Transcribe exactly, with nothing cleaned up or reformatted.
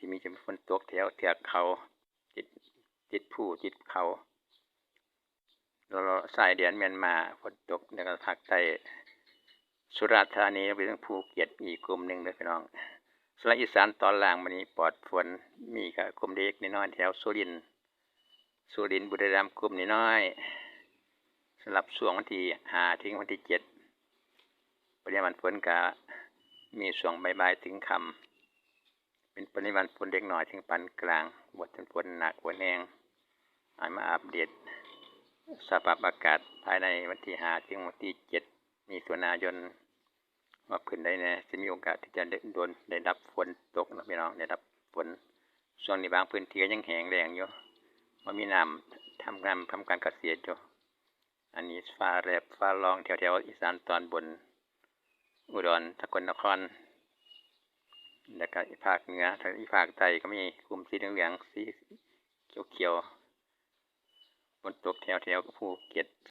ที่มีจะมีฝนตกแถวเทือกเขา ติด ติดภูติดเขา แล้วชายแดนเมียนมาฝนตก แล้วก็ภาคใต้ สุราษฎร์ธานี ไปถึงภูเก็ตอีกกลุ่มหนึ่งเด้อพี่น้อง ส่วนอีสานตอนล่างมื้อนี้ปลอดฝน มีก็กลุ่มเล็กน้อยแถวสุรินทร์ สุรินทร์ บุรีรัมย์ กลุ่มน้อยๆ สำหรับช่วงวันที่ห้าถึงวันที่เจ็ด ปริมาณฝนก็มีช่วงบ่ายๆถึงค่ำ เป็นปริมาณฝนเล็กน้อยถึงปานกลาง บ่ถึงฝนหนักฝนแฮง อันมาอัปเดตสภาพอากาศภายในวันที่ห้าถึงวันที่เจ็ดมิถุนายน ว่าพื้นใดแหน่สิมีโอกาสที่จะได้โดน ได้รับฝนตกเนาะพี่น้อง ได้รับฝน ช่วงนี้บางพื้นที่ก็ยังแห้งแล้งอยู่ บ่มีน้ำทำงานทำการเกษตรอยู่ อันนี้ฟ้าแลบฟ้าร้องแถวๆอีสานตอนบน อุดร สกลนคร แล้วก็ภาคเหนือ อีภาคใต้ก็มีกลุ่มสีเหลืองๆ สีเขียวๆ ฝนตกแถวๆภูเก็ต